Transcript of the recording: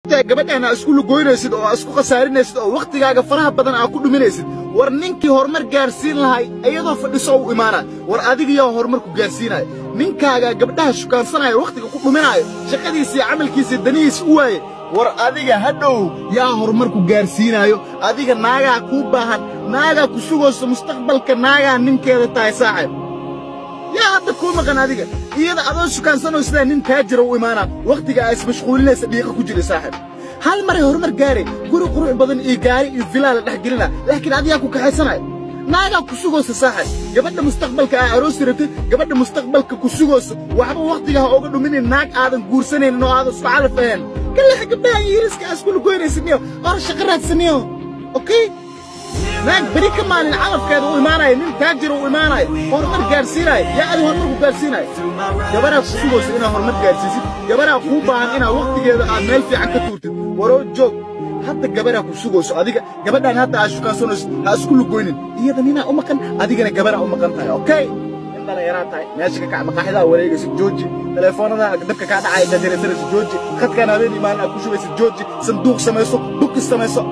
Gabadhaan aa isku lugoynaysid oo aa isku khasaarinaysid oo wakhtigaaga faraha badan aa ku dhuminaysid, war ninkii horumar gaarsiin lahay iyadoo fadhiso u imaana. War adigayaa horumar ku gaarsiinaya? Ninkaaga gabdhaha shukaansanaya, wakhtiga ku dhuminaayo, shaqadiisa iyo camalkiisa danihiisa u waaye, war adiga hadhow yaa horumar ku gaarsiinaayo? Adiga naagaa kuu baahan, naagaa ku sugayso mustaqbalka, naagaa ninkeeda tahay saaxib. Yaa hadda kuu maqan adiga? Iyada adoo shukaansanoo sidaa nin taajira u imaanaa. Wakhtiga aa ismashquulinaysa dhiiqa ku jira saaxib. Hal maray horumar gaare, guri qurux badan iyo gaari iyo vilaa la dhex gelina, laakiin adigaa ku kaxaysanaya, naagaa ku sugaysa saaxib. Gabadha mustaqbalka aa aroosi rabtid, gabadha mustaqbalka ku sugayso, waxba wakhtiga ha oga dhuminin naag aadan guursanaynin oo aadan isku calaf ahayn. Ka leex gabdhaha yiriska aa isku lugoynaysid niyo, hor shaqo raadsaniyo. Okay, naag beri ka maalin calafkeeda u imaanaya, nin taajira u imaanaya, horumar gaarsiinaya. Yaa adi horumar ku gaarsiinaya? Gabaraa ku sugaysa inaad horumar gaarsiisid, gabaraa kuu baahan inaad wakhtigeeda aad meel fiican ka tuurtid. Waroo joog, hadda gabaraa ku sugayso adiga. Gabadhaan hadda aad shukaansanayso ha isku lugoynin. Iyada ninaa u maqan, adigana gabaraa u maqan tahay. Okay, nin dhalinyaraa tahay, meesha ka kac. Maqaaxidaa wareegaysa jooji, telefoonada dabka kaa dhacaya jajaraysanaysa jooji, khadkaan habeen imaan aad ku shubaysa jooji, sanduuq samayso, bukis samayso.